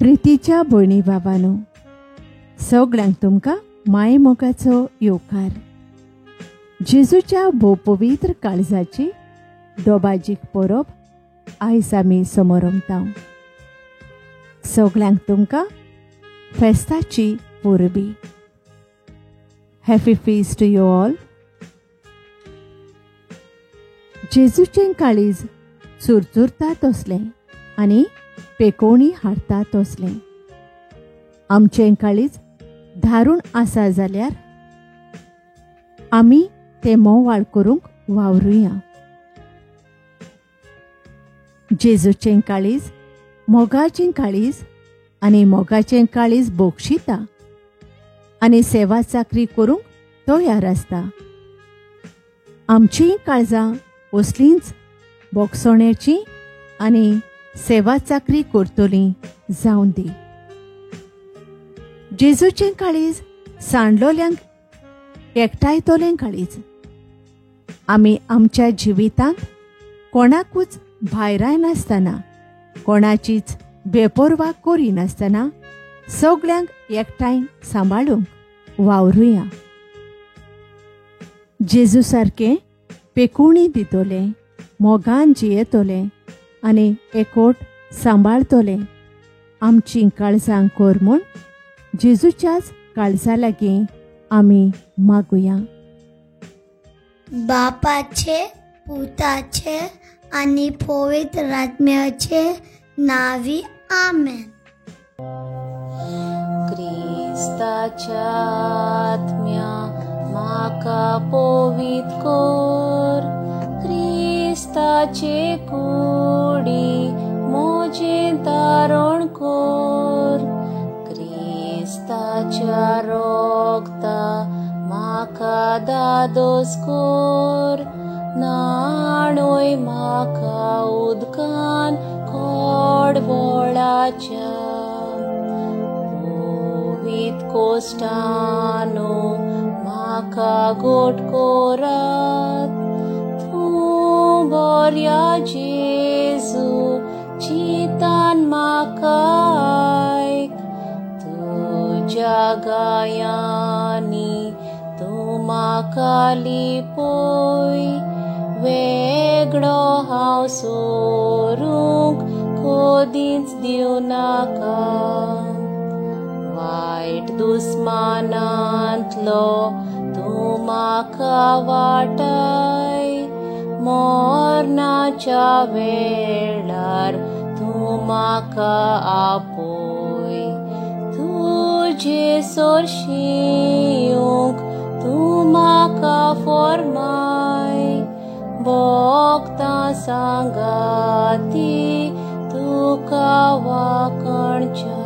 प्रितीच्या भयणी बाबानो, सगळ्यांक तुमकां मायेमोगाचो येवकार. जेजूच्या भोवपवित्र काळजाची दोबाजीक परब आयज आमी समोरमता. सगळ्यांक तुमकां फेस्ताची परबी. Happy feast to you all. जेजूचें काळीज चुरचुरता तसलें आनी पेकोवणी हाडटा तसलें. आमचें काळीज धारून आसा जाल्यार आमी तें मोवाळ करूंक वावरुया. जेजूचें काळीज मोगाचें काळीज आनी मोगाचें काळीज बोगशिता आनी सेवा चाकरी करूंक तयार आसता. आमचीं काळजां असलींच बोगसोण्याची आनी सेवा चाकरी करतली जावं दी. जेजूचें काळीज सांडलोल्यांक एकठांयतलें काळीज. आमी आमच्या जिवितांत कोणाकूच भायरायनासतना, कोणाचीच बेपर्वा करिनासतना सगळ्यांक एकठांय सांबाळूंक वावरुया. जेजू सारकें पेकुणी दितले, मोगान जियेतले आनी एकवट सांबाळतले. आमचीं काळजां कर म्हूण जेजूच्याच काळजा लागीं आमी मागुया. बापाचे, पुताचे आनी पवित्र आत्म्याचे नावी आमेन. क्रिस्ताच्या आत्म्या म्हाका पवित्र कर, क्रिस्ताचे कुडी म्हजें तारण कर, क्रिस्ताच्या रोगता म्हाका दादोस कर, न्हाणय म्हाका उदकान कोडवळाच्या. पवित्र कोश्टानो म्हाका गोट करात, तूं बऱ्या जेजू चिंतान म्हाका आयक, तुज्या गायांनी तूं म्हाका लिपय, वेगळो हांव सोरूंक कदींच दिवं नाका. वायट दुस्मानांतलो तूं म्हाका वाटाय, मरणाच्या वेळार तूं म्हाका आपोय, तुजे सरशीं येवंक तूं म्हाका फॉर्माय, भोगतां सांगाती तुका वाकणच्याक.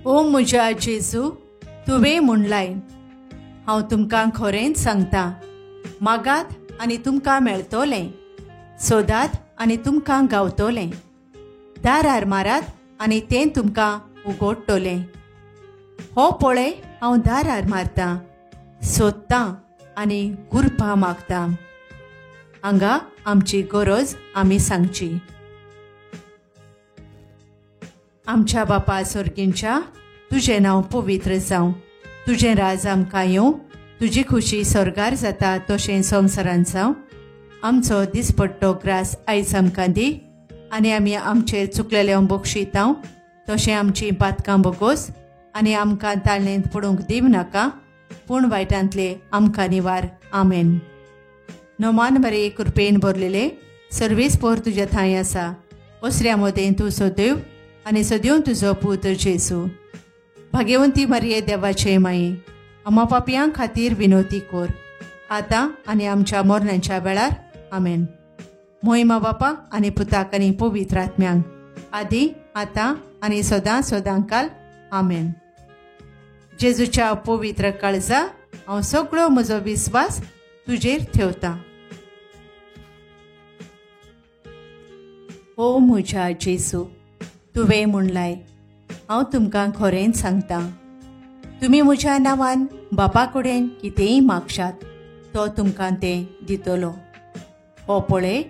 ओ म्हज्या जेजू, तुवें म्हणलाय, हांव तुमकां खरेंच सांगता, मागात आनी तुमकां मेळटलें, सोदात आनी तुमकां गावतलें, दारार मारात आनी तें तुमकां उगडटलें. हो पळय हांव दारार मारतां, सोदतां आनी गुरपां मागता. हांगा आमची गरज आमी सांगची. आमच्या बापा सोर्गींच्या, तुजें नांव पवित्र जावं, तुजें राज आमकां येवं, तुजी खुशी स्वर्गार जाता तशें संवसारांत जावं. आमचो दिसपट्टो ग्रास आयज आमकां दी आनी आमी आमचेर चुकलेले बक्षितांव तशें आमचीं पातकां बोगोस आनी आमकां ताळणेंत पडूंक दिवं नाका, पूण वायटांतले आमकां निवार. आमेन. नोमान बरे कृपेन भरलेले सर्वीस पोर तुज्या थंय आसा, ओसऱ्या मदें तूं सदैव आनी सदैव तुजो पूत जेजू. भाग्यवंती मारये देवाचे माये, आमा पापयां खातीर विनोती कोर, आतां आनी आमच्या मरणाच्या वेळार. आमेन. मोहिमा बापा आनी पुताक आनी पवित्र आत्म्यांक, आदी आतां आनी सदां सदां काल. आमेन. जेजूच्या पवित्र काळजा हांव सगळो म्हजो विस्वास तुजेर ठेवता. ओ म्हज्या जेजू, तुवें म्हणलाय, हांव तुमकां खरेंच सांगता, तुमी म्हज्या नांवान बापा कडेन कितेंय मागशात तो तुमकां तें दितलो. हो पळय,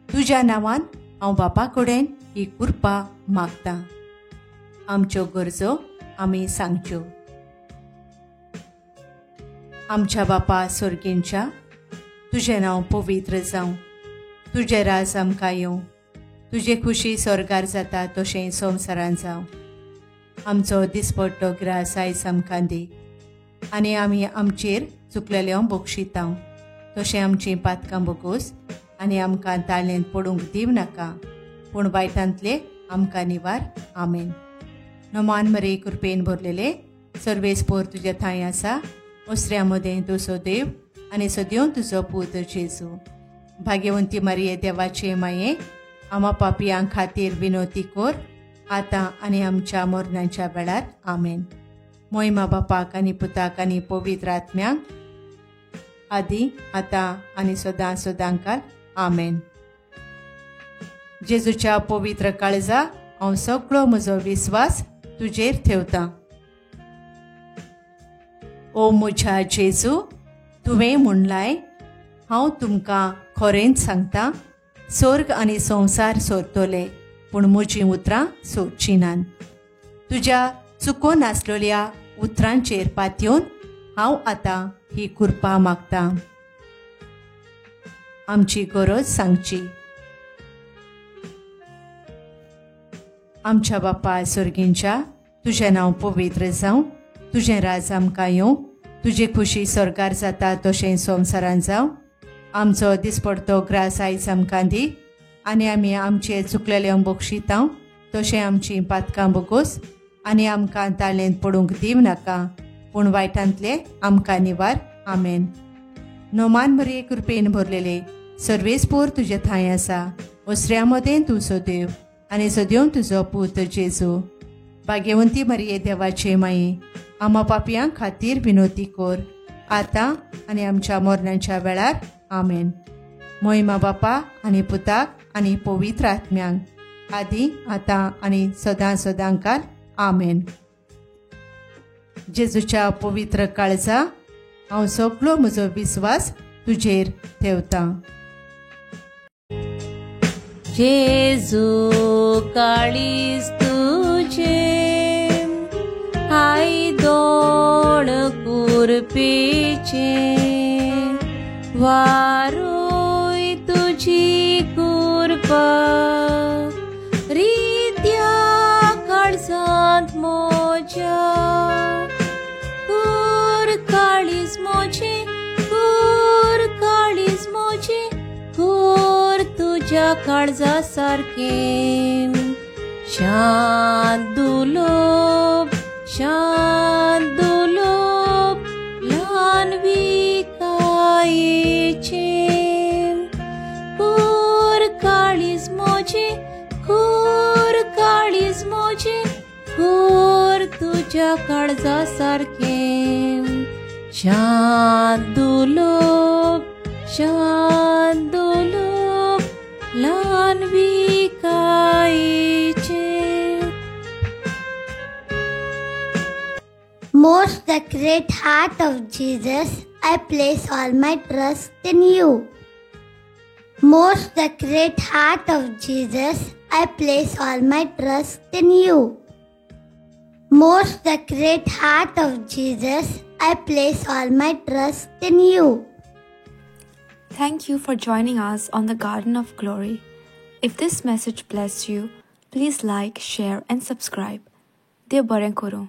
तुज्या नांवान हांव बापा कडेन ही कृपा मागता. आमच्यो गरजो आमी सांगच्यो. आमच्या बापा सोर्गींच्या, तुजें नांव पवित्र जावं, तुजें राज आमकां येवं, तुजे खुशी स्वर्गार जाता तशें संवसारान जावं. आमचो दिसपट्टो ग्रास आयज आमकां दी आनी आमी आमचेर चुकलेल्यो बक्षितांव तशें आमचीं पातकां बोगोस आनी आमकां ताळेंत पडूंक दिव नाका, पूण वायटांतले आमकां निवार. आमेन. नमान मरे, कृपेन भरलेले, सर्वेस्पोर तुज्या थंय आसा. ओसऱ्या मदें तूं सदैव आनी सदैव तुजो पूत जेजू. भाग्यवंती मारिये, देवाचे माये, आमा पापयां खातीर विनोती कोर, आतां आनी आमच्या मरणाच्या वेळार. आमेन. मोहिमा बापाक आनी पुताक आनी पवित्र आत्म्यांक, आदी आतां आनी सदां सदांकाल. आमेन. जेजूच्या पवित्र काळजा, हांव सगळो म्हजो विस्वास तुजेर ठेवतां. ओ म्हज्या जेजू, तुवें म्हणलाय, हांव तुमकां खरेंच सांगता, स्वर्ग आनी संवसार सोरतले पूण म्हजीं उतरां सोडचीं नात. तुज्या चुकोन आसलेल्या उतरांचेर पातयेवन हांव आतां ही कृपा मागतां. आमची गरज सांगची. आमच्या बापा स्वर्गींच्या, तुजें नांव पवित्र जावं, तुजें राज आमकां येवं, तुजी खुशी स्वर्गार जाता तशें संवसारान जावं. आमचो दिसपडतो ग्रास आयज आमकां दी आनी आमी आमचे चुकलेले बक्षितांव तशें आमचीं पातकां बोगोस आनी आमकां ताळेंत पडूंक दिव नाका, पूण वायटांतले आमकां निवार. आमेन. नोमान मरिये, कृपेन भरलेले, सर्वेस्पोर तुजे थंय आसा. ओसऱ्या मदें तूं सदैव आनी सदैव तुजो पूत जेजू. भाग्यवंती मरिये, देवाचे माये, आमा पापयां खातीर विनोती कोर, आतां आनी आमच्या मरणाच्या वेळार. आमेन. मोहिमा बापा आनी पुताक आनी पवित्र आत्म्यांक, आदी आतां आनी सदां सदांकाल. आमेन. जेजूच्या पवित्र काळजा, हांव सगळो म्हजो विस्वास तुजेर ठेवतां. जेजू काळीज तुझे आई दोण कुरपेचे, वारोय तुझी कुरपा रित्या काळजांत मोज्या. कूर काळीज मोजे, कूर काळीज मोजे, कूर तुझ्या काळजा सारकें. शांत दुलोब, शांत दुलोब, ल्हान विकायेचें. कूर काळीज मोजे, कूर काळीज मोजे, कूर तुझ्या काळजा सारकें. शांत दुलोब, शांत दुलोब, ल्हान विकायेचें. Most sacred heart of Jesus, I place all my trust in you. Most sacred heart of Jesus, I place all my trust in you. Most sacred heart of Jesus, I place all my trust in you. Thank you for joining us on the Garden of Glory. If this message blessed you, please like, share and subscribe. Dev bareng karo.